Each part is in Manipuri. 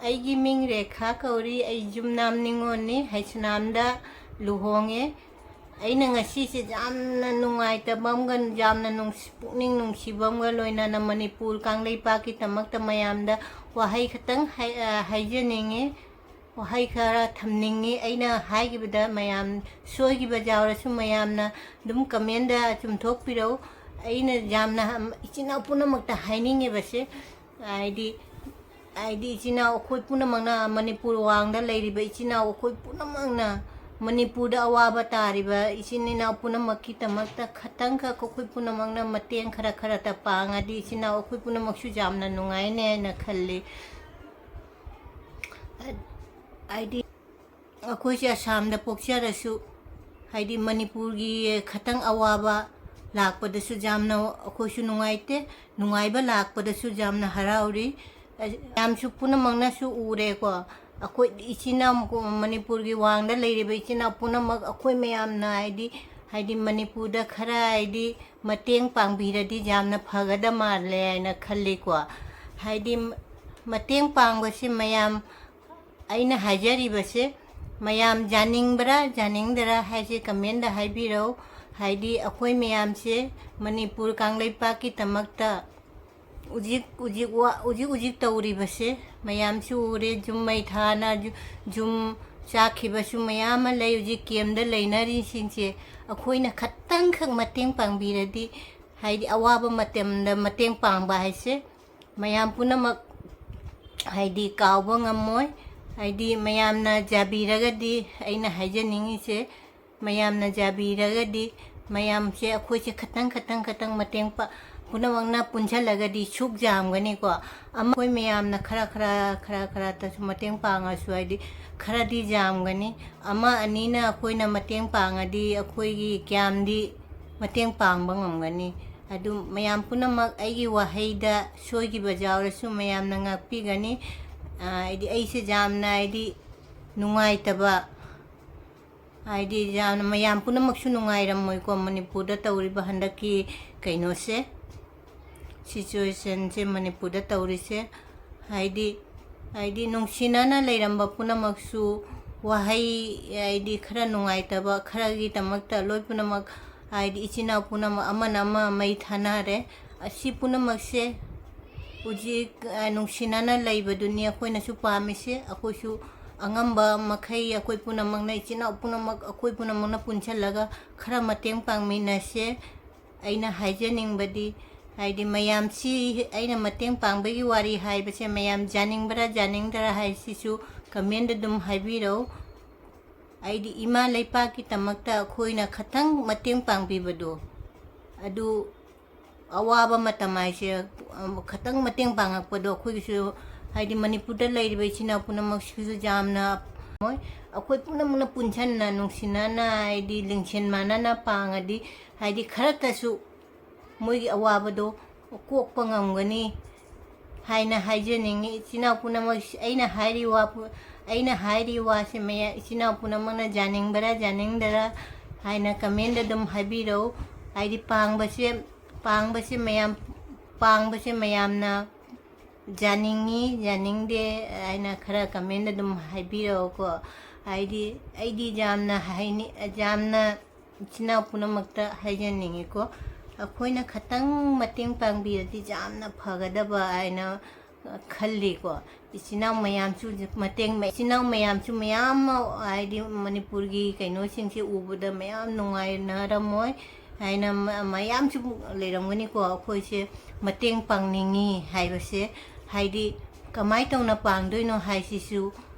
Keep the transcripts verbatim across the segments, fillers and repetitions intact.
ꯑꯩꯒꯤ ꯃꯤꯡ ꯔꯦꯈꯥ ꯀꯧꯔꯤ꯫ ꯑꯩ ꯌꯨꯝꯅꯥꯝ ꯅꯤꯉꯣꯜꯅꯤ, ꯍꯩꯁꯅꯥꯝꯗ ꯂꯨꯍꯣꯡꯉꯦ꯫ ꯑꯩꯅ ꯉꯁꯤꯁꯦ ꯌꯥꯝꯅ ꯅꯨꯡꯉꯥꯏꯇꯕ ꯑꯃꯒ, ꯌꯥꯝꯅ ꯅꯨꯡꯁꯤ-, ꯄꯨꯛꯅꯤꯡ ꯅꯨꯡꯁꯤꯕ ꯑꯃꯒ ꯂꯣꯏꯅꯅ ꯃꯅꯤꯄꯨꯔ ꯀꯪꯂꯩꯄꯥꯛꯀꯤꯗꯃꯛꯇ ꯃꯌꯥꯝꯗ ꯋꯥꯍꯩ ꯈꯛꯇꯪ ꯍꯥꯏ-, ꯑ, ꯍꯥꯏꯖꯅꯤꯡꯉꯤ꯫ ꯋꯥꯍꯩ ꯈꯔ ꯊꯝꯅꯤꯡꯉꯤ꯫ ꯑꯩꯅ ꯍꯥꯏꯈꯤꯕꯗ ꯃꯌꯥꯝ ꯁꯣꯏꯈꯤꯕ ꯌꯥꯎꯔꯁꯨ ꯃꯌꯥꯝꯅ ꯑꯗꯨꯝ comment ꯆꯨꯝꯊꯣꯛꯄꯤꯔꯛꯎ꯫ ꯑꯩꯅ ꯌꯥꯝꯅ ꯏꯆꯤꯟ ꯏꯅꯥꯎ ꯄꯨꯝꯅꯃꯛꯇ ꯍꯥꯏꯅꯤꯡꯉꯤꯕꯁꯦ, ꯍꯥꯏꯗꯤ, ꯍꯥꯏꯗꯤ ꯏꯆꯤꯟ ꯏꯅꯥꯎ ꯑꯩꯈꯣꯏ ꯄꯨꯝꯅꯃꯛꯅ, ꯃꯅꯤꯄꯨꯔ ꯋꯥꯡꯗ ꯂꯩꯔꯤꯕ ꯏꯆꯤꯟ ꯏꯅꯥꯎ ꯑꯩꯈꯣꯏ ꯄꯨꯝꯅꯃꯛꯅ, ꯃꯅꯤꯄꯨꯔꯗ ꯑꯋꯥꯕ ꯇꯥꯔꯤꯕ ꯏꯆꯤꯟ ꯏꯅꯥꯎ ꯄꯨꯝꯅꯃꯛꯀꯤꯗꯃꯛꯇ ꯈꯇꯪꯈꯛ ꯑꯩꯈꯣꯏ ꯄꯨꯝꯅꯃꯛꯅ ꯃꯇꯦꯡ ꯈꯔ ꯈꯔꯇ ꯄꯥꯡꯉꯗꯤ ꯏꯆꯤꯟ ꯏꯅꯥꯎ ꯑꯩꯈꯣꯏ ꯄꯨꯝꯅꯃꯛꯁꯨ ꯌꯥꯝꯅ ꯅꯨꯡꯉꯥꯏꯅꯦ ꯍꯥꯏꯅ ꯈꯜꯂꯤ꯫ ꯍꯥꯏꯗꯤ ꯑꯩꯈꯣꯏꯁꯦ ꯑꯁꯥꯝꯗ ꯄꯣꯛꯆꯔꯁꯨ, ꯍꯥꯏꯗꯤ ꯃꯅꯤꯄꯨꯔꯒꯤ ꯈꯇꯪ ꯑꯋꯥꯕ ꯂꯥꯛꯄꯗꯁꯨ ꯌꯥꯝꯅ ꯑꯩꯈꯣꯏꯁꯨ ꯅꯨꯡꯉꯥꯏꯇꯦ, ꯅꯨꯡꯉꯥꯏꯕ ꯂꯥꯛꯄꯗꯁꯨ ꯌꯥꯝꯅ ꯍꯔꯥꯎꯔꯤ꯫ ꯃꯌꯥꯝꯁꯨ ꯄꯨꯝꯅꯃꯛꯅꯁꯨ ꯎꯔꯦꯀꯣ, ꯑꯩꯈꯣꯏ ꯏꯆꯤꯟ ꯏꯅꯥꯎ ꯃꯅꯤꯄꯨꯔꯒꯤ ꯋꯥꯡꯗ ꯂꯩꯔꯤꯕ ꯏꯆꯤꯟ ꯏꯅꯥꯎ ꯄꯨꯝꯅꯃꯛ ꯑꯩꯈꯣꯏ ꯃꯌꯥꯝꯅ ꯍꯥꯏꯗꯤ, ꯍꯥꯏꯗꯤ ꯃꯅꯤꯄꯨꯔꯗ ꯈꯔ ꯍꯥꯏꯗꯤ ꯃꯇꯦꯡ ꯄꯥꯡꯕꯤꯔꯗꯤ ꯌꯥꯝꯅ ꯐꯒꯗ ꯃꯥꯜꯂꯦ ꯍꯥꯏꯅ ꯈꯜꯂꯤꯀꯣ꯫ ꯍꯥꯏꯗꯤ ꯃꯇꯦꯡ ꯄꯥꯡꯕꯁꯤ ꯃꯌꯥꯝ, ꯑꯩꯅ ꯍꯥꯏꯖꯔꯤꯕꯁꯦ ꯃꯌꯥꯝ ꯌꯥꯅꯤꯡꯕ꯭ꯔꯥ ꯌꯥꯅꯤꯡꯗ꯭ꯔꯥ ꯍꯥꯏꯁꯦ comment ꯍꯥꯏꯕꯤꯔꯛꯎ꯫ ꯍꯥꯏꯗꯤ ꯑꯩꯈꯣꯏ ꯃꯌꯥꯝꯁꯦ ꯃꯅꯤꯄꯨꯔ ꯀꯪꯂꯩꯄꯥꯛꯀꯤꯗꯃꯛꯇ ꯍꯧꯖꯤꯛ, ꯍꯧꯖꯤꯛ ꯋꯥ-, ꯍꯧꯖꯤꯛ, ꯍꯧꯖꯤꯛ ꯇꯧꯔꯤꯕꯁꯦ ꯃꯌꯥꯝꯁꯨ ꯎꯔꯦ꯫ ꯌꯨꯝ ꯃꯩ ꯊꯥꯅ ꯌꯨ-, ꯌꯨꯝ ꯆꯥꯛꯈꯤꯕꯁꯨ ꯃꯌꯥꯝ ꯑꯃ ꯂꯩ꯫ ꯍꯧꯖꯤꯛ camp ꯂꯩꯅꯔꯤꯁꯤꯡꯁꯦ ꯑꯩꯈꯣꯏꯅ ꯈꯇꯪꯈꯛ ꯃꯇꯦꯡ ꯄꯥꯡꯕꯤꯔꯗꯤ, ꯍꯥꯏꯗꯤ ꯑꯋꯥꯕ ꯃꯇꯝꯗ ꯃꯇꯦꯡ ꯄꯥꯡꯕ ꯍꯥꯏꯁꯦ ꯃꯌꯥꯝ ꯄꯨꯝꯅꯃꯛ ꯍꯥꯏꯗꯤ ꯀꯥꯎꯕ ꯉꯝꯃꯣꯏ꯫ ꯍꯥꯏꯗꯤ ꯃꯌꯥꯝꯅ ꯌꯥꯕꯤꯔꯒꯗꯤ, ꯑꯩꯅ ꯍꯥꯏꯖꯅꯤꯡꯉꯤꯁꯦ, ꯃꯌꯥꯝꯅ ꯌꯥꯕꯤꯔꯒꯗꯤ ꯃꯌꯥꯝꯁꯦ ꯑꯩꯈꯣꯏꯁꯦ ꯈꯇꯪ, ꯈꯇꯪ, ꯈꯇꯪ ꯃꯇꯦꯡ ꯄꯥ-, ꯄꯨꯝꯅꯃꯛꯅ ꯄꯨꯟꯁꯤꯜꯂꯒꯗꯤ ꯁꯨꯛ ꯌꯥꯝꯒꯅꯤꯀꯣ꯫ ꯑꯃ ꯑꯩꯈꯣꯏ ꯃꯌꯥꯝꯅ ꯈꯔ, ꯈꯔ, ꯈꯔ, ꯈꯔꯇꯁꯨ ꯃꯇꯦꯡ ꯄꯥꯡꯉꯁꯨ ꯍꯥꯏꯗꯤ ꯈꯔꯗꯤ ꯌꯥꯝꯒꯅꯤ꯫ ꯑꯃ ꯑꯅꯤꯅ ꯑꯩꯈꯣꯏꯅ ꯃꯇꯦꯡ ꯄꯥꯡꯉꯗꯤ ꯑꯩꯈꯣꯏꯒꯤ ꯀꯌꯥꯝꯗꯤ ꯃꯇꯦꯡ ꯄꯥꯡꯕ ꯉꯝꯒꯅꯤ꯫ ꯑꯗꯨ ꯃꯌꯥꯝ ꯄꯨꯝꯅꯃꯛ ꯑꯩꯒꯤ ꯋꯥꯍꯩꯗ ꯁꯣꯏꯈꯤꯕ ꯌꯥꯎꯔꯁꯨ ꯃꯌꯥꯝꯅ ꯉꯥꯛꯄꯤꯒꯅꯤ꯫ ꯑ, ꯍꯥꯏꯗꯤ ꯑꯩꯁꯦ ꯌꯥꯝꯅ ꯍꯥꯏꯗꯤ ꯅꯨꯡꯉꯥꯏꯇꯕ, ꯍꯥꯏꯗꯤ ꯌꯥꯝꯅ ꯃꯌꯥꯝ ꯄꯨꯝꯅꯃꯛꯁꯨ ꯅꯨꯡꯉꯥꯏꯔꯝꯃꯣꯏꯀꯣ ꯃꯅꯤꯄꯨꯔꯗ ꯇꯧꯔꯤꯕ ꯍꯟꯗꯛꯀꯤ ꯀꯩꯅꯣꯁꯦ, situationꯁꯦ ꯃꯅꯤꯄꯨꯔꯗ ꯇꯧꯔꯤꯁꯦ꯫ ꯍꯥꯏꯗꯤ ꯍꯥꯏꯗꯤ ꯅꯨꯡꯁꯤꯅꯅ ꯂꯩꯔꯝꯕ ꯄꯨꯝꯅꯃꯛꯁꯨ ꯋꯥꯍꯩ, ꯍꯥꯏꯗꯤ ꯈꯔ ꯅꯨꯡꯉꯥꯏꯇꯕ ꯈꯔꯒꯤꯗꯃꯛꯇ ꯂꯣꯏ ꯄꯨꯝꯅꯃꯛ, ꯍꯥꯏꯗꯤ ꯏꯆꯤꯟ ꯏꯅꯥꯎ ꯄꯨꯝꯅꯃꯛ ꯑꯃꯅ ꯑꯃ ꯃꯩ ꯊꯥꯅꯔꯦ꯫ ꯑꯁꯤ ꯄꯨꯝꯅꯃꯛꯁꯦ ꯍꯧꯖꯤꯛ, ꯑ, ꯅꯨꯡꯁꯤꯅꯅ ꯂꯩꯕꯗꯨꯅꯤ ꯑꯩꯈꯣꯏꯅꯁꯨ ꯄꯥꯝꯃꯤꯁꯦ꯫ ꯑꯩꯈꯣꯏꯁꯨ ꯑꯉꯝꯕ ꯃꯈꯩ ꯑꯩꯈꯣꯏ ꯄꯨꯝꯅꯃꯛꯅ, ꯏꯆꯤꯟ ꯏꯅꯥꯎ ꯄꯨꯝꯅꯃꯛ, ꯑꯩꯈꯣꯏ ꯄꯨꯝꯅꯃꯛꯅ ꯄꯨꯟꯁꯤꯜꯂꯒ ꯈꯔ ꯃꯇꯦꯡ ꯄꯥꯡꯃꯤꯟꯅꯁꯦ꯫ ꯑꯩꯅ ꯍꯥꯏꯖꯅꯤꯡꯕꯗꯤ, ꯍꯥꯏꯗꯤ ꯃꯌꯥꯝꯁꯤ ꯑꯩꯅ ꯃꯇꯦꯡ ꯄꯥꯡꯕꯒꯤ ꯋꯥꯔꯤ ꯍꯥꯏꯕꯁꯦ ꯃꯌꯥꯝ ꯌꯥꯅꯤꯡꯕ꯭ꯔꯥ ꯌꯥꯅꯤꯡꯗ꯭ꯔꯥ ꯍꯥꯏꯁꯤꯁꯨ comment ꯑꯗꯨꯝ ꯍꯥꯏꯕꯤꯔꯛꯎ꯫ ꯍꯥꯏꯗꯤ ꯏꯃꯥ ꯂꯩꯄꯥꯛꯀꯤꯗꯃꯛꯇ ꯑꯩꯈꯣꯏꯅ ꯈꯇꯪ ꯃꯇꯦꯡ ꯄꯥꯡꯕꯤꯕꯗꯣ, ꯑꯗꯨ ꯑꯋꯥꯕ ꯃꯇꯝ ꯍꯥꯏꯁꯦ, ꯑꯝ, ꯈꯇꯪ ꯃꯇꯦꯡ ꯄꯥꯡꯉꯛꯄꯗꯣ ꯑꯩꯈꯣꯏꯒꯤꯁꯨ, ꯍꯥꯏꯗꯤ ꯃꯅꯤꯄꯨꯔꯗ ꯂꯩꯔꯤꯕ ꯏꯆꯤꯟ ꯏꯅꯥꯎ ꯄꯨꯝꯅꯃꯛꯁꯤꯁꯨ ꯌꯥꯝꯅ ꯃꯣꯏ, ꯑꯩꯈꯣꯏ ꯄꯨꯝꯅꯃꯛꯅ ꯄꯨꯟꯁꯟꯅ ꯅꯨꯡꯁꯤꯅꯅ, ꯍꯥꯏꯗꯤ ꯂꯤꯡꯁꯦꯟ ꯃꯥꯟꯅꯅ ꯄꯥꯡꯉꯗꯤ, ꯍꯥꯏꯗꯤ ꯈꯔꯇꯁꯨ ꯃꯣꯏꯒꯤ ꯑꯋꯥꯕꯗꯣ ꯀꯣꯛꯄ ꯉꯝꯒꯅꯤ ꯍꯥꯏꯅ ꯍꯥꯏꯖꯅꯤꯡꯉꯤ꯫ ꯏꯆꯤꯟ ꯏꯅꯥꯎ ꯄꯨꯝꯅꯃꯛ, ꯑꯩꯅ ꯍꯥꯏꯔꯤ ꯋꯥ ꯄꯨ-, ꯑꯩꯅ ꯍꯥꯏꯔꯤ ꯋꯥꯁꯦ ꯃꯌꯥ-, ꯏꯆꯤꯟ ꯏꯅꯥꯎ ꯄꯨꯝꯅꯃꯛꯅ ꯌꯥꯅꯤꯡꯕꯔꯥ ꯌꯥꯅꯤꯡꯗꯔꯥ ꯍꯥꯏꯅ comment ꯑꯗꯨꯝ ꯍꯥꯏꯕꯤꯔꯛꯎ꯫ ꯍꯥꯏꯗꯤ ꯄꯥꯡꯕꯁꯦ, ꯄꯥꯡꯕꯁꯦ ꯃꯌꯥꯝ, ꯄꯥꯡꯕꯁꯦ ꯃꯌꯥꯝꯅ ꯌꯥꯅꯤꯡꯉꯤ ꯌꯥꯅꯤꯡꯗꯦ ꯍꯥꯏꯅ ꯈꯔ comment ꯑꯗꯨꯝ ꯍꯥꯏꯕꯤꯔꯛꯎꯀꯣ꯫ ꯍꯥꯏꯗꯤ ꯑꯩꯗꯤ ꯌꯥꯝꯅ ꯍꯥꯏꯅꯤ-, ꯌꯥꯝꯅ ꯏꯆꯤꯟ ꯏꯅꯥꯎ ꯄꯨꯝꯅꯃꯛꯇ ꯍꯥꯏꯖꯅꯤꯡꯉꯤꯀꯣ꯫ ꯑꯩꯈꯣꯏꯅ ꯈꯇꯪ ꯃꯇꯦꯡ ꯄꯥꯡꯕꯤꯔꯗꯤ ꯌꯥꯝꯅ ꯐꯒꯗꯕ ꯍꯥꯏꯅ ꯈꯜꯂꯤꯀꯣ꯫ ꯏꯆꯤꯟ ꯏꯅꯥꯎ ꯃꯌꯥꯝꯁꯨ ꯃꯇꯦꯡ, ꯏꯆꯤꯟ ꯏꯅꯥꯎ ꯃꯌꯥꯝꯁꯨ ꯃꯌꯥꯝ ꯑꯃ, ꯍꯥꯏꯗꯤ ꯃꯅꯤꯄꯨꯔꯒꯤ ꯀꯩꯅꯣꯁꯤꯡꯁꯦ ꯎꯕꯗ ꯃꯌꯥꯝ ꯅꯨꯡꯉꯥꯏꯅꯔꯝꯃꯣꯏ ꯍꯥꯏꯅ ꯃ-, ꯃꯌꯥꯝꯁꯨ ꯂꯩꯔꯝꯒꯅꯤꯀꯣ꯫ ꯑꯩꯈꯣꯏꯁꯦ ꯃꯇꯦꯡ ꯄꯥꯡꯅꯤꯡꯉꯤ ꯍꯥꯏꯕꯁꯦ, ꯍꯥꯏꯗꯤ ꯀꯃꯥꯏ ꯇꯧꯅ ꯄꯥꯡꯗꯣꯏꯅꯣ ꯍꯥꯏꯁꯤꯁꯨ,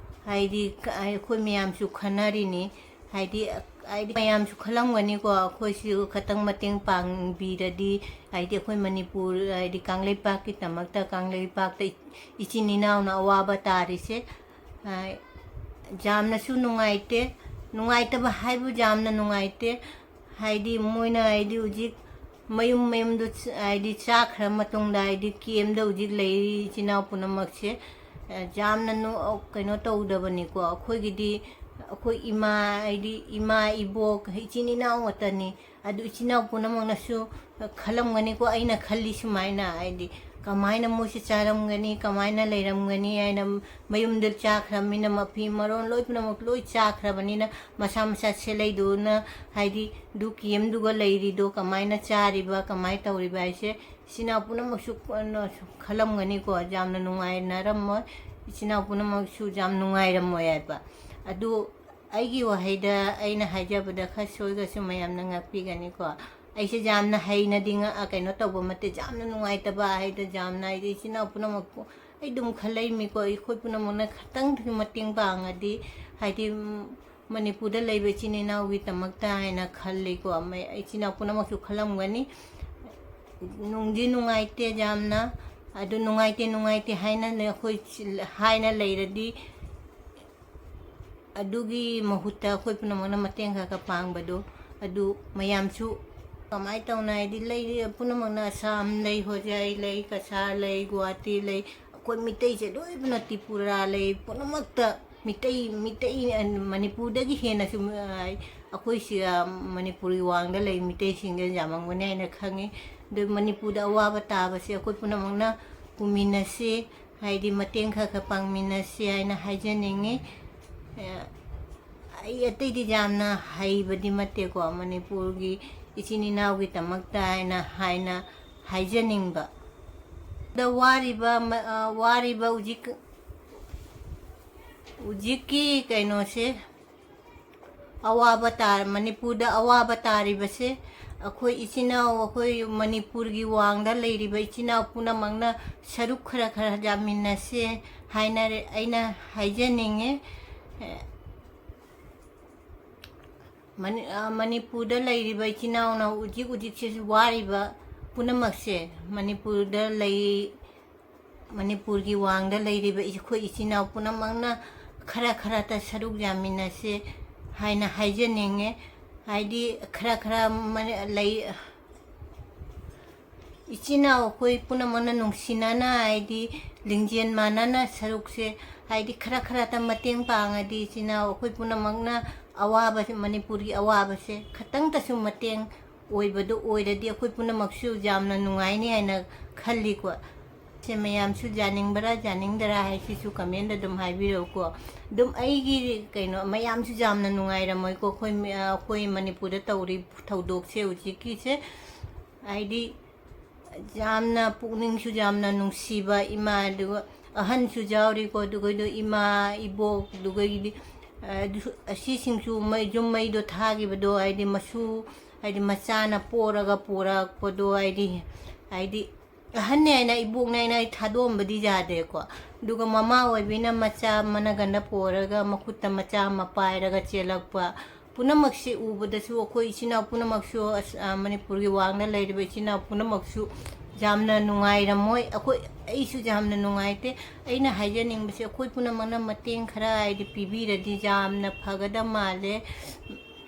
ꯍꯥꯏꯗꯤ ꯀ-, ꯑꯩꯈꯣꯏ ꯃꯌꯥꯝꯁꯨ ꯈꯟꯅꯔꯤꯅꯤ꯫ ꯍꯥꯏꯗꯤ, ꯍꯥꯏꯗꯤ ꯃꯌꯥꯝꯁꯨ ꯈꯜꯂꯝꯒꯅꯤꯀꯣ, ꯑꯩꯈꯣꯏꯁꯨ ꯈꯇꯪ ꯃꯇꯦꯡ ꯄꯥꯡꯕꯤꯔꯗꯤ, ꯍꯥꯏꯗꯤ ꯑꯩꯈꯣꯏ ꯃꯅꯤꯄꯨꯔ, ꯍꯥꯏꯗꯤ ꯀꯪꯂꯩꯄꯥꯛꯀꯤꯗꯃꯛꯇ, ꯀꯪꯂꯩꯄꯥꯛꯇ ꯏꯆꯤꯟ ꯏꯅꯥꯎꯅ ꯑꯋꯥꯕ ꯇꯥꯔꯤꯁꯦ, ꯑ, ꯌꯥꯝꯅꯁꯨ ꯅꯨꯡꯉꯥꯏꯇꯦ꯫ ꯅꯨꯡꯉꯥꯏꯇꯕ ꯍꯥꯏꯕꯨ ꯌꯥꯝꯅ ꯅꯨꯡꯉꯥꯏꯇꯦ꯫ ꯍꯥꯏꯗꯤ ꯃꯣꯏꯅ, ꯍꯥꯏꯗꯤ ꯍꯧꯖꯤꯛ ꯃꯌꯨꯝ ꯃꯌꯨꯝꯗ ꯆ-, ꯍꯥꯏꯗꯤ ꯆꯥꯈ꯭ꯔ ꯃꯇꯨꯡꯗ, ꯍꯥꯏꯗꯤ camp ꯇ ꯍꯧꯖꯤꯛ ꯂꯩꯔꯤ ꯏꯆꯤꯟ ꯏꯅꯥꯎ ꯄꯨꯝꯅꯃꯛꯁꯦ, ꯑ, ꯌꯥꯝꯅ ꯅꯨ-, ꯀꯩꯅꯣ ꯇꯧꯗꯕꯅꯤꯀꯣ꯫ ꯑꯩꯈꯣꯏꯒꯤꯗꯤ ꯑꯩꯈꯣꯏ ꯏꯃꯥ, ꯍꯥꯏꯗꯤ ꯏꯃꯥ ꯏꯕꯣꯛ ꯏꯆꯤꯟ ꯏꯅꯥꯎ ꯉꯥꯛꯇꯅꯤ꯫ ꯑꯗꯨ ꯏꯆꯤꯟ ꯏꯅꯥꯎ ꯄꯨꯝꯅꯃꯛꯅꯁꯨ ꯈꯜꯂꯝꯒꯅꯤꯀꯣ, ꯑꯩꯅ ꯈꯜꯂꯤ ꯁꯨꯃꯥꯏꯅ, ꯍꯥꯏꯗꯤ ꯀꯃꯥꯏꯅ ꯃꯣꯏꯁꯦ ꯆꯥꯔꯝꯒꯅꯤ, ꯀꯃꯥꯏꯅ ꯂꯩꯔꯝꯒꯅꯤ ꯍꯥꯏꯅ, ꯃꯌꯨꯝꯗ ꯆꯥꯈ꯭ꯔꯕꯅꯤꯅ, ꯃꯐꯤ ꯃꯔꯣꯟ ꯂꯣꯏ ꯄꯨꯝꯅꯃꯛ ꯂꯣꯏ ꯆꯥꯈ꯭ꯔꯕꯅꯤꯅ, ꯃꯁꯥ ꯃꯁꯥ ꯁꯦꯠꯂꯩꯗꯨꯅ, ꯍꯥꯏꯗꯤ, ꯗꯨ ꯀꯦꯝꯗꯨꯒ ꯂꯩꯔꯤꯗꯣ ꯀꯃꯥꯏꯅ ꯆꯥꯔꯤꯕ, ꯀꯃꯥꯏꯅ ꯇꯧꯔꯤꯕ ꯍꯥꯏꯁꯦ ꯏꯆꯤꯟ ꯏꯅꯥꯎ ꯄꯨꯝꯅꯃꯛꯁꯨ ꯀꯣꯟꯅ ꯈꯜꯂꯝꯒꯅꯤꯀꯣ, ꯌꯥꯝꯅ ꯅꯨꯡꯉꯥꯏꯅꯔꯝꯃꯣꯏ, ꯏꯆꯤꯟ ꯏꯅꯥꯎ ꯄꯨꯝꯅꯃꯛꯁꯨ ꯌꯥꯝ ꯅꯨꯡꯉꯥꯏꯔꯝꯃꯣꯏ ꯍꯥꯏꯕ꯫ ꯑꯗꯨ ꯑꯩꯒꯤ ꯋꯥꯍꯩꯗ ꯑꯩꯅ ꯍꯥꯏꯖꯕꯗ ꯈꯔ ꯁꯣꯏꯒꯁꯨ ꯃꯌꯥꯝꯅ ꯉꯥꯛꯄꯤꯒꯅꯤꯀꯣ꯫ ꯑꯩꯁꯦ ꯌꯥꯝꯅ ꯍꯩꯅꯗꯤ ꯉ-, ꯀꯩꯅꯣ ꯇꯧꯕ ꯅꯠꯇꯦ, ꯌꯥꯝꯅ ꯅꯨꯡꯉꯥꯏꯇꯕ ꯍꯥꯏꯗ, ꯌꯥꯝꯅ ꯍꯥꯏꯗꯤ ꯏꯆꯤꯟ ꯏꯅꯥꯎ ꯄꯨꯝꯅꯃꯛꯄꯨ ꯑꯩ ꯑꯗꯨꯝ ꯈꯜꯂꯛꯏꯃꯤꯀꯣ, ꯑꯩꯈꯣꯏ ꯄꯨꯝꯅꯃꯛꯅ ꯈꯤꯇꯪꯗꯁꯨ ꯃꯇꯦꯡ ꯄꯥꯡꯉꯗꯤ, ꯍꯥꯏꯗꯤ, ꯎꯝ, ꯃꯅꯤꯄꯨꯔꯗ ꯂꯩꯕ ꯏꯆꯤꯟ ꯏꯅꯥꯎꯒꯤꯗꯃꯛꯇ ꯍꯥꯏꯅ ꯈꯜꯂꯤꯀꯣ꯫ ꯃ-, ꯏꯆꯤꯟ ꯏꯅꯥꯎ ꯄꯨꯝꯅꯃꯛꯁꯨ ꯈꯜꯂꯝꯒꯅꯤ꯫ ꯅꯨꯡꯗꯤ ꯅꯨꯡꯉꯥꯏꯇꯦ ꯌꯥꯝꯅ, ꯑꯗꯨ ꯅꯨꯡꯉꯥꯏꯇꯦ, ꯅꯨꯡꯉꯥꯏꯇꯦ ꯍꯥꯏꯅ ꯑꯩꯈꯣꯏ ꯁꯤ-, ꯍꯥꯏꯅ ꯂꯩꯔꯗꯤ, ꯑꯗꯨꯒꯤ ꯃꯍꯨꯠꯇ ꯑꯩꯈꯣꯏ ꯄꯨꯝꯅꯃꯛꯅ ꯃꯇꯦꯡ ꯈꯔ ꯈꯔ ꯄꯥꯡꯕꯗꯣ, ꯑꯗꯨ ꯃꯌꯥꯝꯁꯨ ꯀꯃꯥꯏꯅ ꯇꯧꯅ ꯍꯥꯏꯗꯤ, ꯂꯩꯔꯤ ꯄꯨꯝꯅꯃꯛꯅ, ꯑꯁꯥꯝ ꯂꯩ, ꯍꯣꯖꯥꯏ ꯂꯩ, ꯀꯁꯥꯔ ꯂꯩ, ꯒꯨꯋꯥꯍꯥꯇꯤ ꯂꯩ, ꯑꯩꯈꯣꯏ ꯃꯤꯇꯩꯁꯦ ꯂꯣꯏꯅ, ꯇ꯭ꯔꯤꯄꯨꯔꯥ ꯂꯩ, ꯄꯨꯝꯅꯃꯛꯇ ꯃꯤꯇꯩ, ꯃꯤꯇꯩ, ꯃꯅꯤꯄꯨꯔꯗꯒꯤ ꯍꯦꯟꯅꯁꯨ, ꯑꯩꯈꯣꯏ ꯁꯤ, ꯃꯅꯤꯄꯨꯔꯒꯤ ꯋꯥꯡꯗ ꯂꯩ ꯃꯤꯇꯩꯁꯤꯡꯁꯦ ꯌꯥꯝꯃꯝꯒꯅꯤ ꯍꯥꯏꯅ ꯈꯪꯉꯤ꯫ ꯑꯗꯨ ꯃꯅꯤꯄꯨꯔꯗ ꯑꯋꯥꯕ ꯇꯥꯕꯁꯦ ꯑꯩꯈꯣꯏ ꯄꯨꯝꯅꯃꯛꯅ ꯄꯨꯃꯤꯟꯅꯁꯤ, ꯍꯥꯏꯗꯤ ꯃꯇꯦꯡ ꯈꯔ ꯈꯔ ꯄꯥꯡꯃꯤꯟꯅꯁꯤ ꯍꯥꯏꯅ ꯍꯥꯏꯖꯅꯤꯡꯉꯤ꯫ ꯑꯦ, ꯑꯩ ꯑꯇꯩꯗꯤ ꯌꯥꯝꯅ ꯍꯩꯕꯗꯤ ꯅꯠꯇꯦꯀꯣ, ꯃꯅꯤꯄꯨꯔꯒꯤ ꯏꯆꯤꯟ ꯏꯅꯥꯎꯒꯤꯗꯃꯛꯇ ꯍꯥꯏꯅ, ꯍꯥꯏꯅ ꯍꯥꯏꯖꯅꯤꯡꯕ꯫ ꯗ ꯋꯥꯔꯤꯕ ꯃ-, ꯑ, ꯋꯥꯔꯤꯕ ꯍꯧꯖꯤꯛ, ꯍꯧꯖꯤꯛꯀꯤ ꯀꯩꯅꯣꯁꯦ, ꯑꯋꯥꯕ ꯇꯥ-, ꯃꯅꯤꯄꯨꯔꯗ ꯑꯋꯥꯕ ꯇꯥꯔꯤꯕꯁꯦ, ꯑꯩꯈꯣꯏ ꯏꯆꯤꯟ ꯏꯅꯥꯎ, ꯑꯩꯈꯣꯏ ꯃꯅꯤꯄꯨꯔꯒꯤ ꯋꯥꯡꯗ ꯂꯩꯔꯤꯕ ꯏꯆꯤꯟ ꯏꯅꯥꯎ ꯄꯨꯝꯅꯃꯛꯅ ꯁꯔꯨꯛ ꯈꯔ ꯈꯔ ꯌꯥꯃꯤꯟꯅꯁꯦ ꯍꯥꯏꯅꯔꯦ, ꯑꯩꯅ ꯍꯥꯏꯖꯅꯤꯡꯉꯦ꯫ ꯑꯦ, ꯃꯅꯤ-, ꯑ, ꯃꯅꯤꯄꯨꯔꯗ ꯂꯩꯔꯤꯕ ꯏꯆꯤꯟ ꯏꯅꯥꯎꯅ ꯍꯧꯖꯤꯛ ꯍꯧꯖꯤꯛꯁꯦ ꯋꯥꯔꯤꯕ ꯄꯨꯝꯅꯃꯛꯁꯦ, ꯃꯅꯤꯄꯨꯔꯗ ꯂꯩ-, ꯃꯅꯤꯄꯨꯔꯒꯤ ꯋꯥꯡꯗ ꯂꯩꯔꯤꯕ ꯑꯩꯈꯣꯏ ꯏꯆꯤꯟ ꯏꯅꯥꯎ ꯄꯨꯝꯅꯃꯛꯅ ꯈꯔ ꯈꯔꯇ ꯁꯔꯨꯛ ꯌꯥꯃꯤꯟꯅꯁꯦ ꯍꯥꯏꯅ ꯍꯥꯏꯖꯅꯤꯡꯉꯦ꯫ ꯍꯥꯏꯗꯤ ꯈꯔ ꯈꯔ ꯃ-, ꯂꯩ, ꯏꯆꯤꯟ ꯏꯅꯥꯎ ꯑꯩꯈꯣꯏ ꯄꯨꯝꯅꯃꯛꯅ ꯅꯨꯡꯁꯤꯅꯅ, ꯍꯥꯏꯗꯤ ꯂꯤꯡꯖꯦꯜ ꯃꯥꯟꯅꯅ ꯁꯔꯨꯛꯁꯦ, ꯍꯥꯏꯗꯤ ꯈꯔ ꯈꯔꯇ ꯃꯇꯦꯡ ꯄꯥꯡꯉꯗꯤ ꯏꯆꯤꯟ ꯏꯅꯥꯎ ꯑꯩꯈꯣꯏ ꯄꯨꯝꯅꯃꯛꯅ ꯑꯋꯥꯕꯁꯦ, ꯃꯅꯤꯄꯨꯔꯒꯤ ꯑꯋꯥꯕꯁꯦ ꯈꯇꯪꯇꯁꯨ ꯃꯇꯦꯡ ꯑꯣꯏꯕꯗꯣ ꯑꯣꯏꯔꯗꯤ ꯑꯩꯈꯣꯏ ꯄꯨꯝꯅꯃꯛꯁꯨ ꯌꯥꯝꯅ ꯅꯨꯡꯉꯥꯏꯅꯤ ꯍꯥꯏꯅ ꯈꯜꯂꯤꯀꯣ꯫ ꯁꯦ ꯃꯌꯥꯝꯁꯨ ꯌꯥꯅꯤꯡꯕ꯭ꯔꯥ ꯌꯥꯅꯤꯡꯗꯔꯥ ꯍꯥꯏꯁꯤꯁꯨ comment ꯑꯗꯨꯝ ꯍꯥꯏꯕꯤꯔꯛꯎꯀꯣ꯫ ꯑꯗꯨꯝ ꯑꯩꯒꯤ ꯀꯩꯅꯣ, ꯃꯌꯥꯝꯁꯨ ꯌꯥꯝꯅ ꯅꯨꯡꯉꯥꯏꯔꯝꯃꯣꯏꯀꯣ ꯑꯩꯈꯣꯏ ꯃ-, ꯑꯩꯈꯣꯏ ꯃꯅꯤꯄꯨꯔꯗ ꯇꯧꯔꯤ ꯊꯧꯗꯣꯛꯁꯦ ꯍꯧꯖꯤꯛꯀꯤꯁꯦ꯫ ꯍꯥꯏꯗꯤ ꯌꯥꯝꯅ ꯄꯨꯛꯅꯤꯡꯁꯨ ꯌꯥꯝꯅ ꯅꯨꯡꯁꯤꯕ ꯏꯃꯥ, ꯑꯗꯨꯒ ꯑꯍꯟꯁꯨ ꯌꯥꯎꯔꯤꯀꯣ꯫ ꯑꯗꯨꯒꯩꯗꯣ ꯏꯃꯥ, ꯏꯕꯣꯛ, ꯑꯗꯨꯒꯩꯗꯤ, ꯑ, ꯑꯗꯨꯁꯨ, ꯑꯁꯤꯁꯤꯡꯁꯨ ꯃꯩ, ꯌꯨꯝ ꯃꯩꯗꯣ ꯊꯥꯈꯤꯕꯗꯣ, ꯍꯥꯏꯗꯤ ꯃꯁꯨ, ꯍꯥꯏꯗꯤ ꯃꯆꯥꯅ ꯄꯣꯔꯒ ꯄꯨꯔꯛꯄꯗꯣ, ꯍꯥꯏꯗꯤ, ꯍꯥꯏꯗꯤ ꯑꯍꯟꯅꯦ ꯍꯥꯏꯅ, ꯏꯕꯣꯛꯅꯦ ꯍꯥꯏꯅ ꯑꯩ ꯊꯥꯗꯣꯛꯑꯝꯕꯗꯤ ꯌꯥꯗꯦꯀꯣ꯫ ꯑꯗꯨꯒ ꯃꯃꯥ ꯑꯣꯏꯕꯤꯅ ꯃꯆꯥ ꯃꯅꯒꯟꯗ ꯄꯣꯔꯒ ꯃꯈꯨꯠꯇ ꯃꯆꯥ ꯑꯃ ꯄꯥꯏꯔꯒ ꯆꯦꯜꯂꯛꯄ ꯄꯨꯝꯅꯃꯛꯁꯤ ꯎꯕꯗꯁꯨ ꯑꯩꯈꯣꯏ ꯏꯆꯤꯟ ꯏꯅꯥꯎ ꯄꯨꯝꯅꯃꯛꯁꯨ, ꯑꯁ, ꯑ, ꯃꯅꯤꯄꯨꯔꯒꯤ ꯋꯥꯡꯅ ꯂꯩꯔꯤꯕ ꯏꯆꯤꯟ ꯏꯅꯥꯎ ꯄꯨꯝꯅꯃꯛꯁꯨ ꯌꯥꯝꯅ ꯅꯨꯡꯉꯥꯏꯔꯝꯃꯣꯏ꯫ ꯑꯩꯈꯣꯏ, ꯑꯩꯁꯨ ꯌꯥꯝꯅ ꯅꯨꯡꯉꯥꯏꯇꯦ꯫ ꯑꯩꯅ ꯍꯥꯏꯖꯅꯤꯡꯕꯁꯦ, ꯑꯩꯈꯣꯏ ꯄꯨꯝꯅꯃꯛꯅ ꯃꯇꯦꯡ ꯈꯔ ꯍꯥꯏꯗꯤ ꯄꯤꯕꯤꯔꯗꯤ ꯌꯥꯝꯅ ꯐꯒꯗꯕ ꯃꯥꯜꯂꯦ꯫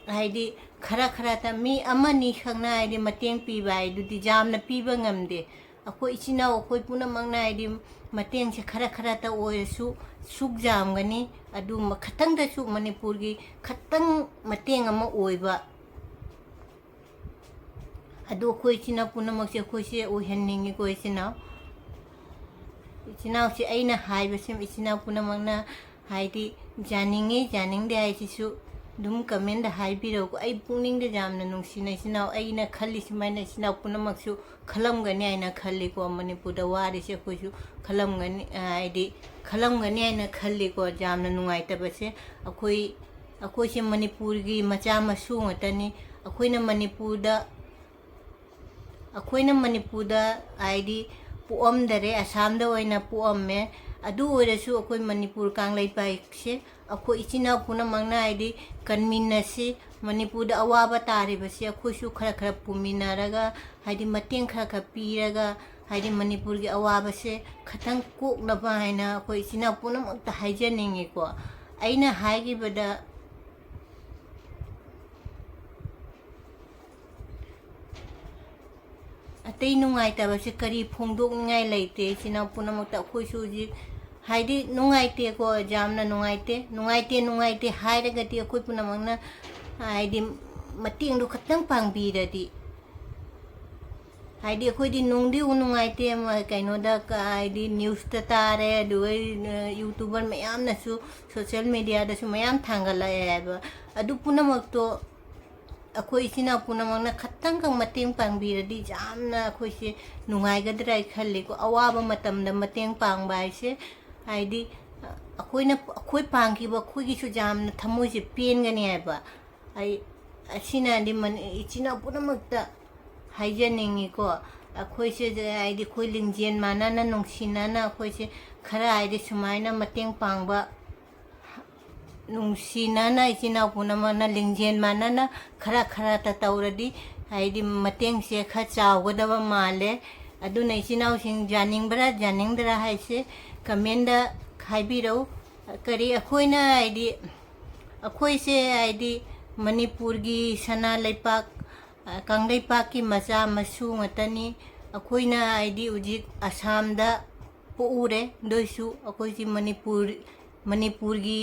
ꯍꯥꯏꯗꯤ ꯈꯔ ꯈꯔꯇ, ꯃꯤ ꯑꯃꯅꯤ ꯈꯛꯅ ꯍꯥꯏꯗꯤ ꯃꯇꯦꯡ ꯄꯤꯕ ꯍꯥꯏꯗꯨꯗꯤ ꯌꯥꯝꯅ ꯄꯤꯕ ꯉꯝꯗꯦ꯫ ꯑꯩꯈꯣꯏ ꯏꯆꯤꯟ ꯏꯅꯥꯎ ꯑꯩꯈꯣꯏ ꯄꯨꯝꯅꯃꯛꯅ ꯍꯥꯏꯗꯤ ꯃꯇꯦꯡꯁꯦ ꯈꯔ ꯈꯔꯇ ꯑꯣꯏꯔꯁꯨ ꯁꯨꯛ ꯌꯥꯝꯒꯅꯤ꯫ ꯑꯗꯨ ꯃ-, ꯈꯇꯪꯗꯁꯨ ꯃꯅꯤꯄꯨꯔꯒꯤ ꯈꯇꯪ ꯃꯇꯦꯡ ꯑꯃ ꯑꯣꯏꯕ꯫ ꯑꯗꯨ ꯑꯩꯈꯣꯏ ꯏꯆꯤꯟ ꯏꯅꯥꯎ ꯄꯨꯝꯅꯃꯛꯁꯦ ꯑꯩꯈꯣꯏꯁꯦ ꯑꯣꯏꯍꯟꯅꯤꯡꯉꯤꯀꯣ ꯏꯆꯤꯟ ꯏꯅꯥꯎ꯫ ꯏꯆꯤꯟ ꯏꯅꯥꯎꯁꯦ ꯑꯩꯅ ꯍꯥꯏꯕꯁꯦ ꯏꯆꯤꯟ ꯏꯅꯥꯎ ꯄꯨꯝꯅꯃꯛꯅ ꯍꯥꯏꯗꯤ ꯌꯥꯅꯤꯡꯉꯤ ꯌꯥꯅꯤꯡꯗꯦ ꯍꯥꯏꯁꯤꯁꯨ ꯑꯗꯨꯝ comment ꯍꯥꯏꯕꯤꯔꯛꯎꯀꯣ꯫ ꯑꯩ ꯄꯨꯛꯅꯤꯡꯗ ꯌꯥꯝꯅ ꯅꯨꯡꯁꯤꯅ ꯏꯆꯤꯟ ꯏꯅꯥꯎ, ꯑꯩꯅ ꯈꯜꯂꯤ ꯁꯨꯃꯥꯏꯅ ꯏꯆꯤꯟ ꯏꯅꯥꯎ ꯄꯨꯝꯅꯃꯛꯁꯨ ꯈꯜꯂꯝꯒꯅꯤ ꯍꯥꯏꯅ ꯈꯜꯂꯤꯀꯣ꯫ ꯃꯅꯤꯄꯨꯔꯗ ꯋꯥꯔꯤꯁꯦ ꯑꯩꯈꯣꯏꯁꯨ ꯈꯜꯂꯝꯒꯅꯤ, ꯍꯥꯏꯗꯤ ꯈꯜꯂꯝꯒꯅꯤ ꯍꯥꯏꯅ ꯈꯜꯂꯤꯀꯣ꯫ ꯌꯥꯝꯅ ꯅꯨꯡꯉꯥꯏꯇꯕꯁꯦ ꯑꯩꯈꯣꯏ, ꯑꯩꯈꯣꯏꯁꯦ ꯃꯅꯤꯄꯨꯔꯒꯤ ꯃꯆꯥ ꯃꯁꯨ ꯉꯥꯛꯇꯅꯤ꯫ ꯑꯩꯈꯣꯏꯅ ꯃꯅꯤꯄꯨꯔꯗ, ꯑꯩꯈꯣꯏꯅ ꯃꯅꯤꯄꯨꯔꯗ ꯍꯥꯏꯗꯤ ꯄꯣꯛꯑꯝꯗꯔꯦ, ꯑꯁꯥꯝꯗ ꯑꯣꯏꯅ ꯄꯣꯛꯑꯝꯃꯦ꯫ ꯑꯗꯨ ꯑꯣꯏꯔꯁꯨ ꯑꯩꯈꯣꯏ ꯃꯅꯤꯄꯨꯔ ꯀꯥꯡꯂꯩꯄꯥꯛꯁꯦ ꯑꯩꯈꯣꯏ ꯏꯆꯤꯟ ꯏꯅꯥꯎ ꯄꯨꯝꯅꯃꯛꯅ ꯍꯥꯏꯗꯤ ꯀꯟꯃꯤꯟꯅꯁꯤ꯫ ꯃꯅꯤꯄꯨꯔꯗ ꯑꯋꯥꯕ ꯇꯥꯔꯤꯕꯁꯤ ꯑꯩꯈꯣꯏꯁꯨ ꯈꯔ ꯈꯔ ꯄꯨꯃꯤꯟꯅꯔꯒ, ꯍꯥꯏꯗꯤ ꯃꯇꯦꯡ ꯈꯔ ꯈꯔ ꯄꯤꯔꯒ, ꯍꯥꯏꯗꯤ ꯃꯅꯤꯄꯨꯔꯒꯤ ꯑꯋꯥꯕꯁꯦ ꯈꯇꯪ ꯀꯣꯛꯅꯕ ꯍꯥꯏꯅ ꯑꯩꯈꯣꯏ ꯏꯆꯤꯟ ꯏꯅꯥꯎ ꯄꯨꯝꯅꯃꯛꯇ ꯍꯥꯏꯖꯅꯤꯡꯉꯤꯀꯣ꯫ ꯑꯩꯅ ꯍꯥꯏꯈꯤꯕꯗ ꯑꯇꯩ ꯅꯨꯡꯉꯥꯏꯇꯕꯁꯦ ꯀꯔꯤ ꯐꯣꯡꯗꯣꯛꯅꯤꯡꯉꯥꯏ ꯂꯩꯇꯦ꯫ ꯏꯆꯤꯟ ꯏꯅꯥꯎ ꯄꯨꯝꯅꯃꯛꯇ ꯑꯩꯈꯣꯏꯁꯨ ꯍꯧꯖꯤꯛ ꯍꯥꯏꯗꯤ ꯅꯨꯡꯉꯥꯏꯇꯦꯀꯣ, ꯌꯥꯝꯅ ꯅꯨꯡꯉꯥꯏꯇꯦ꯫ ꯅꯨꯡꯉꯥꯏꯇꯦ, ꯅꯨꯡꯉꯥꯏꯇꯦ ꯍꯥꯏꯔꯒꯗꯤ ꯑꯩꯈꯣꯏ ꯄꯨꯝꯅꯃꯛꯅ ꯍꯥꯏꯗꯤ ꯃꯇꯦꯡꯗꯣ ꯈꯛꯇꯪ ꯄꯥꯡꯕꯤꯔꯗꯤ, ꯍꯥꯏꯗꯤ ꯑꯩꯈꯣꯏꯗꯤ ꯅꯨꯡꯗꯤ ꯅꯨꯡꯉꯥꯏꯇꯦ, ꯀꯩꯅꯣꯗ, ꯍꯥꯏꯗꯤ ꯅ꯭ꯌꯨꯁꯇ ꯇꯥꯔꯦ, ꯑꯗꯨꯒ ꯌꯨꯇ꯭ꯌꯨꯕꯔ ꯃꯌꯥꯝꯅꯁꯨ, ꯁꯣꯁꯦꯜ ꯃꯦꯗꯤꯌꯥꯗꯁꯨ ꯃꯌꯥꯝ ꯊꯥꯡꯒꯠꯂꯛꯑꯦ ꯍꯥꯏꯕ꯫ ꯑꯗꯨ ꯄꯨꯝꯅꯃꯛꯇꯣ ꯑꯩꯈꯣꯏ ꯏꯆꯤꯟ ꯏꯅꯥꯎ ꯄꯨꯝꯅꯃꯛꯅ ꯈꯇꯪꯈꯛ ꯃꯇꯦꯡ ꯄꯥꯡꯕꯤꯔꯗꯤ ꯌꯥꯝꯅ ꯑꯩꯈꯣꯏꯁꯦ ꯅꯨꯡꯉꯥꯏꯒꯗ꯭ꯔꯥ ꯍꯥꯏ ꯈꯜꯂꯤꯀꯣ꯫ ꯑꯋꯥꯕ ꯃꯇꯝꯗ ꯃꯇꯦꯡ ꯄꯥꯡꯕ ꯍꯥꯏꯁꯦ, ꯍꯥꯏꯗꯤ ꯑꯩꯈꯣꯏꯅ, ꯑꯩꯈꯣꯏ ꯄꯥꯡꯈꯤꯕ ꯑꯩꯈꯣꯏꯒꯤꯁꯨ ꯌꯥꯝꯅ ꯊꯃꯣꯏꯁꯦ ꯄꯦꯟꯒꯅꯤ ꯍꯥꯏꯕ꯫ ꯑꯩ ꯑꯁꯤꯅꯗꯤ ꯏꯆꯤꯟ ꯏꯅꯥꯎ ꯄꯨꯝꯅꯃꯛꯇ ꯍꯥꯏꯖꯅꯤꯡꯉꯤꯀꯣ꯫ ꯑꯩꯈꯣꯏꯁꯦ ꯍꯥꯏꯗꯤ ꯑꯩꯈꯣꯏ ꯂꯤꯡꯖꯦꯜ ꯃꯥꯟꯅꯅ, ꯅꯨꯡꯁꯤꯅꯅ ꯑꯩꯈꯣꯏꯁꯦ ꯈꯔ ꯍꯥꯏꯗꯤ ꯁꯨꯃꯥꯏꯅ ꯃꯇꯦꯡ ꯄꯥꯡꯕ, ꯅꯨꯡꯁꯤꯅꯅ ꯏꯆꯤꯟ ꯏꯅꯥꯎ ꯄꯨꯝꯅꯃꯛꯅ ꯂꯤꯡꯖꯦꯜ ꯃꯥꯟꯅꯅ ꯈꯔ ꯈꯔꯇ ꯇꯧꯔꯗꯤ ꯍꯥꯏꯗꯤ ꯃꯇꯦꯡꯁꯦ ꯈꯔ ꯆꯥꯎꯒꯗꯕ ꯃꯥꯜꯂꯦ꯫ ꯑꯗꯨꯅ ꯏꯆꯤꯟ ꯏꯅꯥꯎꯁꯤꯡ ꯌꯥꯅꯤꯡꯕ꯭ꯔꯥ ꯌꯥꯅꯤꯡꯗ꯭ꯔꯥ ꯍꯥꯏꯁꯦ ꯀꯃꯦꯟꯗ ꯍꯥꯏꯕꯤꯔꯛꯎ꯫ ꯀꯔꯤ ꯑꯩꯈꯣꯏꯅ ꯍꯥꯏꯗꯤ, ꯑꯩꯈꯣꯏꯁꯦ ꯍꯥꯏꯗꯤ ꯃꯅꯤꯄꯨꯔꯒꯤ ꯁꯅꯥ ꯂꯩꯄꯥꯛ, ꯀꯪꯂꯩꯄꯥꯛꯀꯤ ꯃꯆꯥ ꯃꯁꯨ ꯉꯥꯛꯇꯅꯤ꯫ ꯑꯩꯈꯣꯏꯅ ꯍꯥꯏꯗꯤ ꯍꯧꯖꯤꯛ ꯑꯁꯥꯝꯗ ꯄꯣꯛꯎꯔꯦ, ꯑꯗꯨ ꯑꯣꯏꯁꯨ ꯑꯩꯈꯣꯏꯁꯤ ꯃꯅꯤꯄꯨꯔ, ꯃꯅꯤꯄꯨꯔꯒꯤ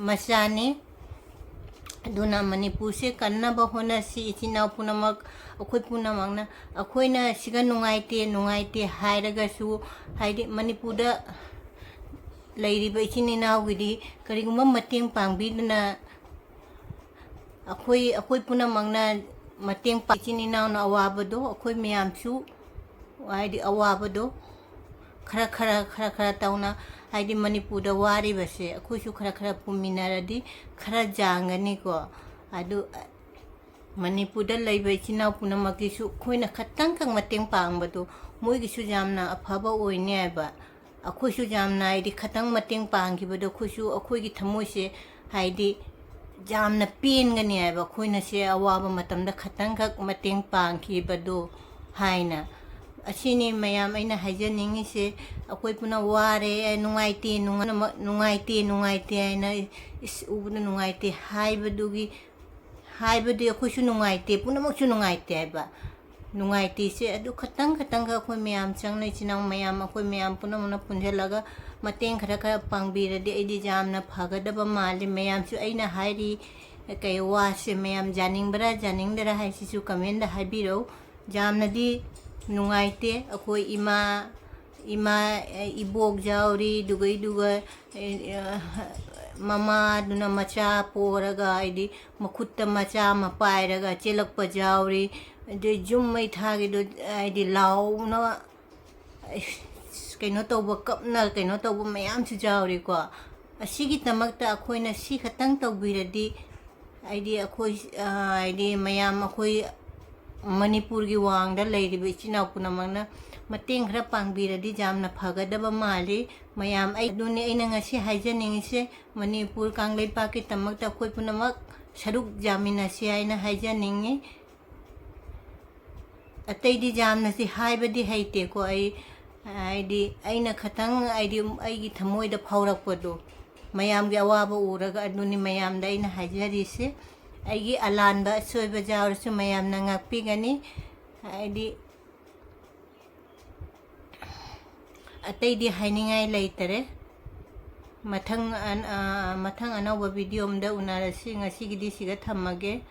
ꯃꯆꯥꯅꯤ꯫ ꯑꯗꯨꯅ ꯃꯅꯤꯄꯨꯔꯁꯦ ꯀꯟꯅꯕ ꯍꯣꯠꯅꯁꯤ ꯏꯆꯤꯟ ꯏꯅꯥꯎ ꯄꯨꯝꯅꯃꯛ꯫ ꯑꯩꯈꯣꯏ ꯄꯨꯝꯅꯃꯛꯅ, ꯑꯩꯈꯣꯏꯅ ꯁꯤꯒ ꯅꯨꯡꯉꯥꯏꯇꯦ ꯅꯨꯡꯉꯥꯏꯇꯦ ꯍꯥꯏꯔꯒꯁꯨ, ꯍꯥꯏꯗꯤ ꯃꯅꯤꯄꯨꯔꯗ ꯂꯩꯔꯤꯕ ꯏꯆꯤꯟ ꯏꯅꯥꯎꯒꯤꯗꯤ ꯀꯔꯤꯒꯨꯝꯕ ꯃꯇꯦꯡ ꯄꯥꯡꯕꯤꯗꯨꯅ ꯑꯩꯈꯣꯏ, ꯑꯩꯈꯣꯏ ꯄꯨꯝꯅꯃꯛꯅ ꯃꯇꯦꯡ ꯄꯥꯡ-, ꯏꯆꯤꯟ ꯏꯅꯥꯎꯅ ꯑꯋꯥꯕꯗꯣ ꯑꯩꯈꯣꯏ ꯃꯌꯥꯝꯁꯨ, ꯍꯥꯏꯗꯤ ꯑꯋꯥꯕꯗꯣ ꯈꯔ ꯈꯔ, ꯈꯔ ꯈꯔ ꯇꯧꯅ, ꯍꯥꯏꯗꯤ ꯃꯅꯤꯄꯨꯔꯗ ꯋꯥꯔꯤꯕꯁꯦ ꯑꯩꯈꯣꯏꯁꯨ ꯈꯔ ꯈꯔ ꯄꯨꯃꯤꯟꯅꯔꯗꯤ ꯈꯔ ꯌꯥꯡꯒꯅꯤꯀꯣ꯫ ꯑꯗꯨ ꯃꯅꯤꯄꯨꯔꯗ ꯂꯩꯕ ꯏꯆꯤꯟ ꯏꯅꯥꯎ ꯄꯨꯝꯅꯃꯛꯀꯤꯁꯨ ꯑꯩꯈꯣꯏꯅ ꯈꯇꯪꯈꯛ ꯃꯇꯦꯡ ꯄꯥꯡꯕꯗꯣ ꯃꯣꯏꯒꯤꯁꯨ ꯌꯥꯝꯅ ꯑꯐꯕ ꯑꯣꯏꯅꯤ ꯍꯥꯏꯕ꯫ ꯑꯩꯈꯣꯏꯁꯨ ꯌꯥꯝꯅ ꯍꯥꯏꯗꯤ ꯈꯇꯪ ꯃꯇꯦꯡ ꯄꯥꯡꯈꯤꯕꯗꯣ ꯑꯩꯈꯣꯏꯁꯨ ꯑꯩꯈꯣꯏꯒꯤ ꯊꯃꯣꯏꯁꯦ ꯍꯥꯏꯗꯤ ꯌꯥꯝꯅ ꯄꯦꯟꯒꯅꯤ ꯍꯥꯏꯕ꯫ ꯑꯩꯈꯣꯏꯅ ꯁꯦ ꯑꯋꯥꯕ ꯃꯇꯝꯗ ꯈꯇꯪꯈꯛ ꯃꯇꯦꯡ ꯄꯥꯡꯈꯤꯕꯗꯣ ꯍꯥꯏꯅ꯫ ꯑꯁꯤꯅꯤ ꯃꯌꯥꯝ ꯑꯩꯅ ꯍꯥꯏꯖꯅꯤꯡꯉꯤꯁꯦ꯫ ꯑꯩꯈꯣꯏ ꯄꯨꯝꯅꯃꯛ ꯋꯥꯔꯦ, ꯑꯦ, ꯅꯨꯡꯉꯥꯏꯇꯦ, ꯅꯨꯡꯉꯥꯏ-, ꯅꯨꯡꯉꯥꯏꯇꯦ, ꯅꯨꯡꯉꯥꯏꯇꯦ ꯍꯥꯏꯅ, ꯏꯁ, ꯎꯕꯗ ꯅꯨꯡꯉꯥꯏꯇꯦ ꯍꯥꯏꯕꯗꯨꯒꯤ, ꯍꯥꯏꯕꯗꯤ ꯑꯩꯈꯣꯏꯁꯨ ꯅꯨꯡꯉꯥꯏꯇꯦ, ꯄꯨꯝꯅꯃꯛꯁꯨ ꯅꯨꯡꯉꯥꯏꯇꯦ ꯍꯥꯏꯕ꯫ ꯅꯨꯡꯉꯥꯏꯇꯦꯁꯦ ꯑꯗꯨ ꯈꯇꯪ ꯈꯇꯪꯒ ꯑꯩꯈꯣꯏ ꯃꯌꯥꯝ ꯆꯪꯅ, ꯏꯆꯤꯟ ꯏꯅꯥꯎ ꯃꯌꯥꯝ, ꯑꯩꯈꯣꯏ ꯃꯌꯥꯝ ꯄꯨꯝꯅꯃꯛꯅ ꯄꯨꯟꯁꯤꯜꯂꯒ ꯃꯇꯦꯡ ꯈꯔ ꯈꯔ ꯄꯥꯡꯕꯤꯔꯗꯤ ꯑꯩꯗꯤ ꯌꯥꯝꯅ ꯐꯒꯗꯕ ꯃꯥꯜꯂꯤ꯫ ꯃꯌꯥꯝꯁꯨ ꯑꯩꯅ ꯍꯥꯏꯔꯤ, ꯀꯩ ꯋꯥꯁꯦ ꯃꯌꯥꯝ ꯌꯥꯅꯤꯡꯕ꯭ꯔꯥ ꯌꯥꯅꯤꯡꯗ꯭ꯔꯥ ꯍꯥꯏꯁꯤꯁꯨ comment ꯍꯥꯏꯕꯤꯔꯛꯎ꯫ ꯌꯥꯝꯅꯗꯤ ꯅꯨꯡꯉꯥꯏꯇꯦ꯫ ꯑꯩꯈꯣꯏ ꯏꯃꯥ, ꯏꯃꯥ, ꯏꯕꯣꯛ ꯌꯥꯎꯔꯤ, ꯑꯗꯨꯒꯩꯗꯨꯒ, ꯃꯃꯥꯗꯨꯅ ꯃꯆꯥ ꯄꯣꯔꯒ, ꯍꯥꯏꯗꯤ, ꯃꯈꯨꯠꯇ ꯃꯆꯥ ꯑꯃ ꯄꯥꯏꯔꯒ ꯆꯦꯜꯂꯛꯄ ꯌꯥꯎꯔꯤ꯫ ꯑꯗꯩ ꯌꯨꯝ ꯃꯩ ꯊꯥꯒꯤꯗꯣ, ꯍꯥꯏꯗꯤ, ꯂꯥꯎꯅ, ꯀꯩꯅꯣ ꯇꯧꯕ, ꯀꯞꯅ ꯀꯩꯅꯣ ꯇꯧꯕ ꯃꯌꯥꯝꯁꯨ ꯌꯥꯎꯔꯤꯀꯣ꯫ ꯑꯁꯤꯒꯤꯗꯃꯛꯇ ꯑꯩꯈꯣꯏꯅ ꯁꯤ ꯈꯛꯇꯪ ꯇꯧꯕꯤꯔꯗꯤ, ꯍꯥꯏꯗꯤ, ꯑꯩꯈꯣꯏ, ꯍꯥꯏꯗꯤ, ꯃꯌꯥꯝ ꯑꯩꯈꯣꯏ ꯃꯅꯤꯄꯨꯔꯒꯤ ꯋꯥꯡꯗ ꯂꯩꯔꯤꯕ ꯏꯆꯤꯟ ꯏꯅꯥꯎ ꯄꯨꯝꯅꯃꯛꯅ ꯃꯇꯦꯡ ꯈꯔ ꯄꯥꯡꯕꯤꯔꯗꯤ ꯌꯥꯝꯅ ꯐꯒꯗꯕ ꯃꯥꯜꯂꯤ꯫ ꯃꯌꯥꯝ, ꯑꯩ, ꯑꯗꯨꯅꯤ ꯑꯩꯅ ꯉꯁꯤ ꯍꯥꯏꯖꯅꯤꯡꯉꯤꯁꯦ, ꯃꯅꯤꯄꯨꯔ ꯀꯥꯡꯂꯩꯄꯥꯛꯀꯤꯗꯃꯛꯇ ꯑꯩꯈꯣꯏ ꯄꯨꯝꯅꯃꯛ ꯁꯔꯨꯛ ꯌꯥꯃꯤꯟꯅꯁꯤ ꯍꯥꯏꯅ ꯍꯥꯏꯖꯅꯤꯡꯉꯤ꯫ ꯑꯇꯩꯗꯤ ꯌꯥꯝꯅꯗꯤ ꯍꯥꯏꯕꯗꯤ ꯍꯩꯇꯦꯀꯣ꯫ ꯑꯩ, ꯍꯥꯏꯗꯤ, ꯑꯩꯅ ꯈꯇꯪ, ꯍꯥꯏꯗꯤ, ꯑꯩꯒꯤ ꯊꯃꯣꯏꯗ ꯐꯥꯎꯔꯛꯄꯗꯣ, ꯃꯌꯥꯝꯒꯤ ꯑꯋꯥꯕ ꯎꯔꯒ, ꯑꯗꯨꯅꯤ ꯃꯌꯥꯝꯗ ꯑꯩꯅ ꯍꯥꯏꯖꯔꯤꯁꯦ꯫ ꯑꯩꯒꯤ ꯑꯂꯥꯟꯕ ꯑꯁꯣꯏꯕ ꯌꯥꯎꯔꯁꯨ ꯃꯌꯥꯝꯅ ꯉꯥꯛꯄꯤꯒꯅꯤ꯫ ꯍꯥꯏꯗꯤ, ꯑꯇꯩꯗꯤ ꯍꯥꯏꯅꯤꯡꯉꯥꯏ ꯂꯩꯇꯔꯦ꯫ ꯃꯊꯪ ꯑꯟ-, ꯑ, ꯃꯊꯪ ꯑꯅꯧꯕ video ꯑꯃꯗ ꯎꯅꯔꯁꯤ꯫ ꯉꯁꯤꯒꯤꯗꯤ ꯁꯤꯒ ꯊꯝꯃꯒꯦ꯫